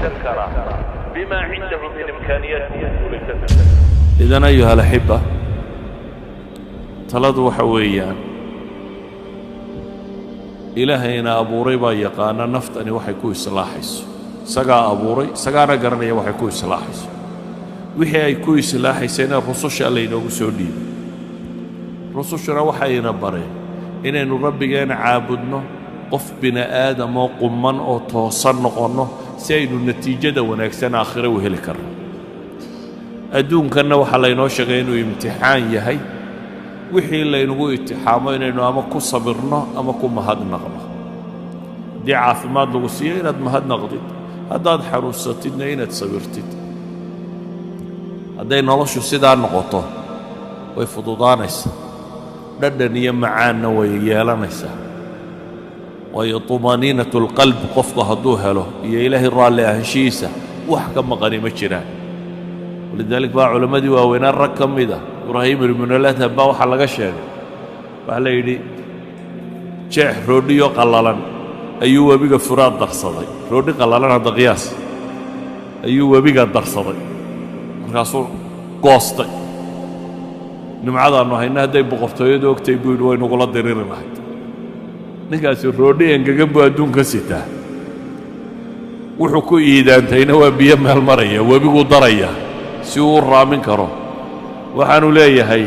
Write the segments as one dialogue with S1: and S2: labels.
S1: guulaysan karaa بما عنده من إمكانيات buu ku guulaysan karaa.
S2: إذن أيها الأحبة, taladu waxa weeyaan, Ilaahayna abuuray baa yaqaana naftani waxay ku islaaxayso. Isagaa abuuray, isagaana garanaya waxay ku islaaxayso. Wixii ay ku islaaxaysayna rususha laynoogu soo dhiibay. Rusushuna waxayna bareen inaynu Rabbigeena caabudno, qof bini aadamoo qumman oo toosan noqonno, si aynu natiijada wanaagsan aakhire u heli karno. Adduunkanna waxaa laynoo sheegay inuu imtixaan yahay. Wixii laynagu imtixaamo inaynu ama ku sabirno ama ku mahadnaqno. Haddii caafimaad lagu siiyo, inaad mahadnaqdid. Haddaad xanuunsatidna, inaad sabirtid. Hadday noloshu sidaa noqoto, way fududaanaysaa, dhadhan iyo macaanna way yeelanaysaa. Waayo, طمأنينة القلب qofku hadduu helo iyo Ilaahay raalli ahaanshihiisa, wax ka maqani ma jiraan. ولذلك baa culammadii waaweynaa rag ka mida, Ibraahim ibnuladham baa waxaa laga sheegay, waxaa la yidhi jeex roodhiyo qallalan ayuu webiga Furaad darsaday. Roodhi qallalan, hadda qiyaas, ayuu webiga darsaday, markaasuu goostay. "Nimcadaannu hayna hadday boqortooyadu ogtay," buu yidhi, "way nugula diriri lahayd." Ninkaasi roodhi engegan buu adduunka sitaa, wuxuu ku iidaantayna waa biyo meel maraya, webiguu daraya si uu u raamin karo. Waxaanu leeyahay: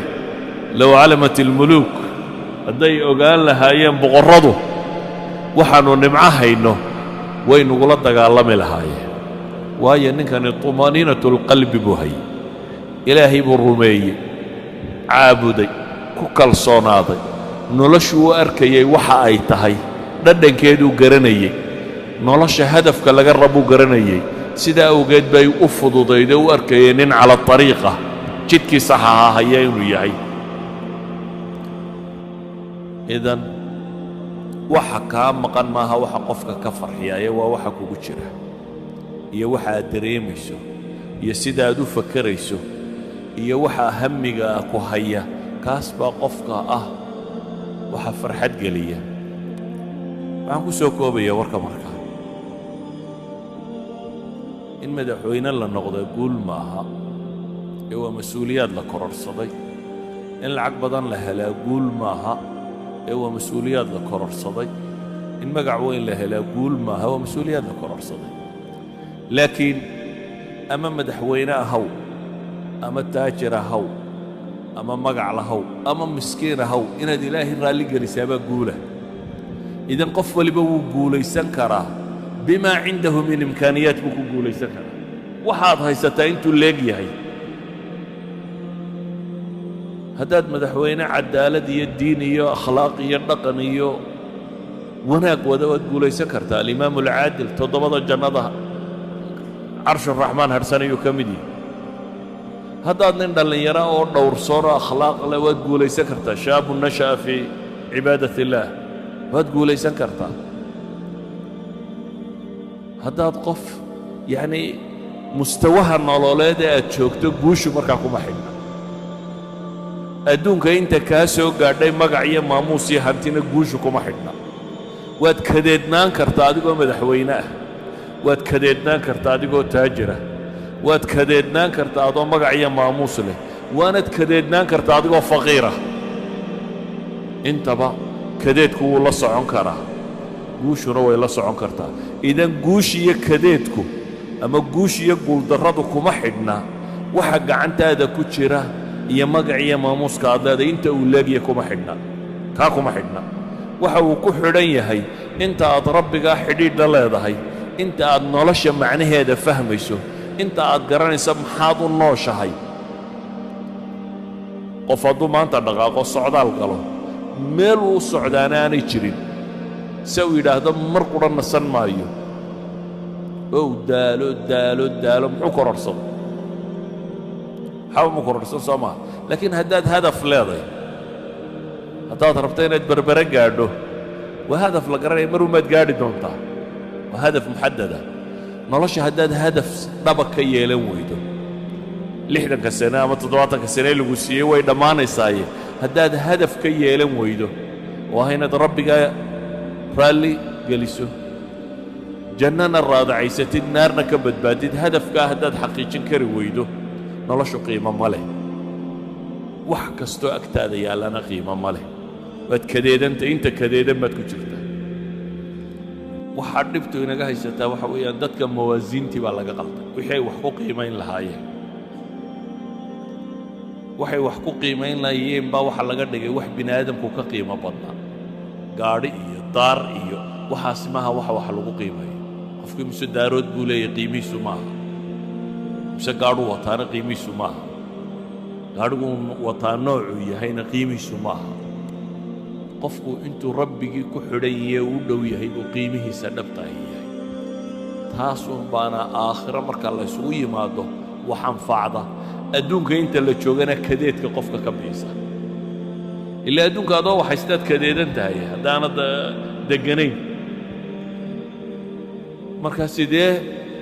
S2: لو علمت الملوك, hadday ogaan lahaayeen boqorradu waxaannu nimco hayno, way nugula dagaalami lahaayeen. Waayo, ninkani طمأنينة القلب buu hayey. Ilaahay buu rumeeyey, caabuday, ku kalsoonaaday. Noloshuu u arkayey waxa ay tahay, dhadhankeeduu garanayey, nolosha hadafka laga rabuu garanayey. Sidaa awgeed bay u fududayday, u arkayay nin على طريقة, jidkii saxahaa haya inuu yahay. إذن waxa kaa maqan maaha waxa qofka ka farxiyaye, waa waxa kugu jira iyo waxa aad dareemayso iyo sida aad u fakerayso iyo waxa hamiga ku haya. Kaas baa qofka ah waxa farxad geliya. Waxaan ku soo koobaya warka markaa: in madaxweyne la noqda guul maaha, ee waa mas-uuliyaad la kororhsaday. In lacag badan la helaa guul maaha, ee waa mas-uuliyaad la kororhsaday. In magac weyn la helaa guul maaha, waa mas-uuliyaad la kororhsaday. Laakiin ama madaxweyne ahaw, ama taajir ahaw, ama magac lahaw, ama miskiin ahaw, inaad Ilaahay raalli gelisaabaa guula. إذن qof waliba wuu guulaysan karaa. بما عنده من إمكانيات buu ku guulaysan karaa. Waxaad haysataa intuu leeg yahay, haddaad madaxweyne cadaalad iyo diin iyo akhlaaq iyo dhaqan iyo wanaag wada, waad guulaysan kartaa. الإمام العادل, toddobada jannada carshuraxmaan hadhsanayuu ka mid yihi. Haddaad nin dhallinyaro oo dhowrsoon oo akhlaaq leh, waad guulaysan kartaa. شاب نشأ في عبادة الله, waad guulaysan kartaa. Haddaad qof, yacnii, mustawaha nololeed ee aad joogto, guushu markaa kuma xidhna. Adduunka inta kaa soo gaadhay magac iyo maamuus iyo hantina guushu kuma xidhna. Waad kadeednaan kartaa adigoo madaxweyne ah, waad kadeednaan kartaa adigoo taajira, waad kadeednaan kartaa adoo magac iyo maamuus leh, waanad kadeednaan kartaa adigoo faqiirah. Intaba kadeedku wuu la socon karaa, guushuna way la socon kartaa. إذن guush iyo kadeedku ama guush iyo guuldarradu kuma xidhna waxa gacantaada ku jira iyo magac iyo maamuuska aad leedahay inta uu leegya. Kuma xidhna kaa, kuma xidhna. Waxa uu ku xidhan yahay inta aad Rabbigaa xidhiidh la leedahay, inta aad nolosha macnaheeda fahmayso, inta aad garanayso maxaad u nooshahay. Qof hadduu maanta dhaqaaqo, socdaal galo, meel uu socdaana aanay jirin, se uu yidhaahdo mar qudha nasan maayo, ow daalo, daalo, daalo, muxuu kororhsado? Waxba mu kororhsan, soo maha? Laakiin haddaad hadaf leeday, haddaad rabto inaad Berbere gaadho, waa hadaf la garanaya, mar umaad gaadhi doontaa, waa hadaf محدد. Nolosha haddaad hadaf dhaba ka yeelan weydo, 60ka sane ama 70ka sane lagu siiyey way dhammaanaysaaye, haddaad hadaf ka yeelan weydo oo ah inaad Rabbigaa raalli geliso. Jannana raadacaysatid, naarna ka badbaadid. Hadafkaa haddaad xaqiijin kari weydo, noloshu qiimo ma leh. Wax kastoo agtaada yaallana qiimo ma leh. Waad kadeedantay, inta kadeedan baad ku jirtaa. Waxaa dhibtu inaga haysataa waxa weeyaan dadka mawaasiintii baa laga qalday. Wixii ay wax ku qiimayn lahaayeen, waxay wax ku qiimayn lahaayeen baa waxa laga dhigay wax bini aadamku ka qiimo badnaa. Gaadhi iyo daar iyo waxaasi maaha waxa wax lagu qiimeeyo. Qofkii mise daarood buu leeyahy qiimihiisu maaha, mise gaadhuu wataana qiimihiisu maaha, gaadhiguu wataa noocuu yahayna qiimihiisu maaha. Qofku intuu rabbigii ku xidhan yahe u dhow yahay buu qiimihiisa dhabtaahi yahay. Taasuun baana aakhiro marka la ysugu yimaado wax anfacda. Adduunka inta la joogana kadeedka qofka ka biisa. Ilaa adduunka adoo waxaystaad kadeedan tahay haddaanad degganayn. Marka sidee,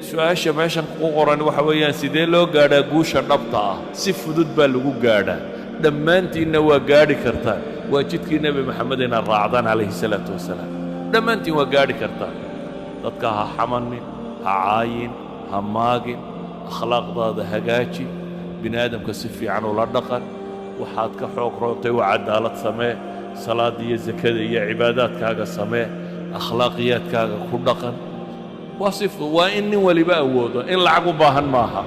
S2: su-aasha meeshan ku qoran waxa weeyaan, sidee loo gaadhaa guusha dhabta ah? Si fudud baa lagu gaadhaa, dhammaantiinna waa gaadhi kartaan. Waa jidkii Nebi Moxamed inaad raacdaan calayhi salaatu wasalaam. Dhammaantiin waa gaadhi kartaan. Dadka ha xamanin, ha caayin, ha maagin, akhlaaqdaada hagaaji, bini aadamka si fiican ula dhaqan, waxaad ka xoog roontay waa caddaalad samee, salaadda iyo sakada iyo cibaadaadkaaga samee, akhlaaqiyaadkaaga ku dhaqan. Waa si waa in nin waliba awoodo. In lacag u baahan maaha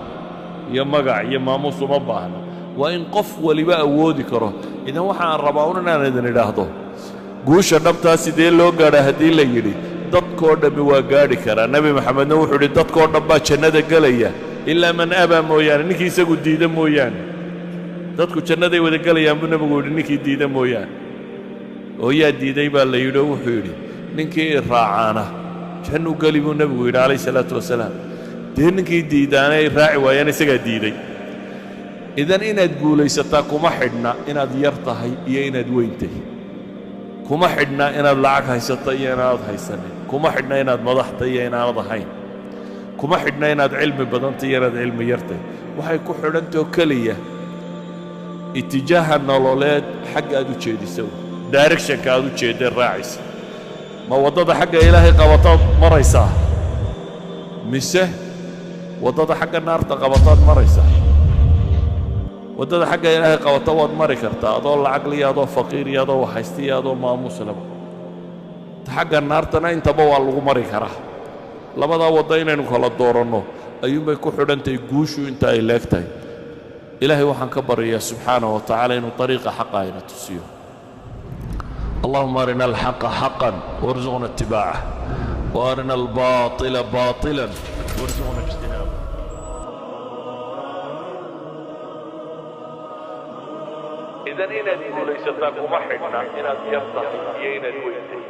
S2: iyo magac iyo maamuus uma baahna, waa in qof waliba awoodi karo. Idan waxaan rabaa un inaan idin idhaahdo, guusha dhabtaa sidee loo gaadhaa haddii la yidhi, dadkoo dhammi waa gaadhi karaa. Nebi Maxamedna wuxuu yidhi dadkoo dhan baa jannada gelaya ilaa man abaa mooyaane, ninkii isagu diida mooyaane. Dadku jannaday wada gelayaan buu nebigu yidhi, ninkii diida mooyaane. Oo yaa diiday baa la yidhi, oo wuxuu yidhi ninkii i raacaana jannuu geli buu nebigu yidhi calayhi salaatu wasalaam. Dee ninkii diidaana ay raaci waayaan isagaa diiday. Idan inaad guulaysataa kuma xidhna inaad yar tahay iyo inaad weyntay, kuma xidhna inaad lacag haysato iyo inaanad haysanin, kuma xidhna inaad madaxta iyo inaanad ahayn, kuma xidhna inaad cilmi badantay iyo inaad cilmi yartay. Waxay ku xidhantao keliya itijaaha nololeed xagga aad u jeedisa, directionka aad u jeedda raacaysa. Ma waddada xagga Ilaahay qabataad maraysaa mise waddada xagga naarta qabataad maraysaa? Waddada xagga Ilaahay qabata waad mari kartaa adoo lacag liya, adoo faqiir iyo adoo waxaysta iyo adoo maamuus leba. Ta xagga naartana intaba waa lagu mari karaa. Labadaa waddo inaynu kala dooranno ayuunbay ku xidhantahay guushu inta ay leeg tahay. Ilaahay waxaan ka baryayaa subxaanaه wa tacaala inuu طariiqa xaqa ayna tusiyo. Allahuma arina alxaqa xaqا warzuqna ittibaacah, وarina albaطila baطila warzuqna ijtinaabah. Idan inaad guulaysataa kuma xidhna inaad yar tahay iyo inaad weyntay.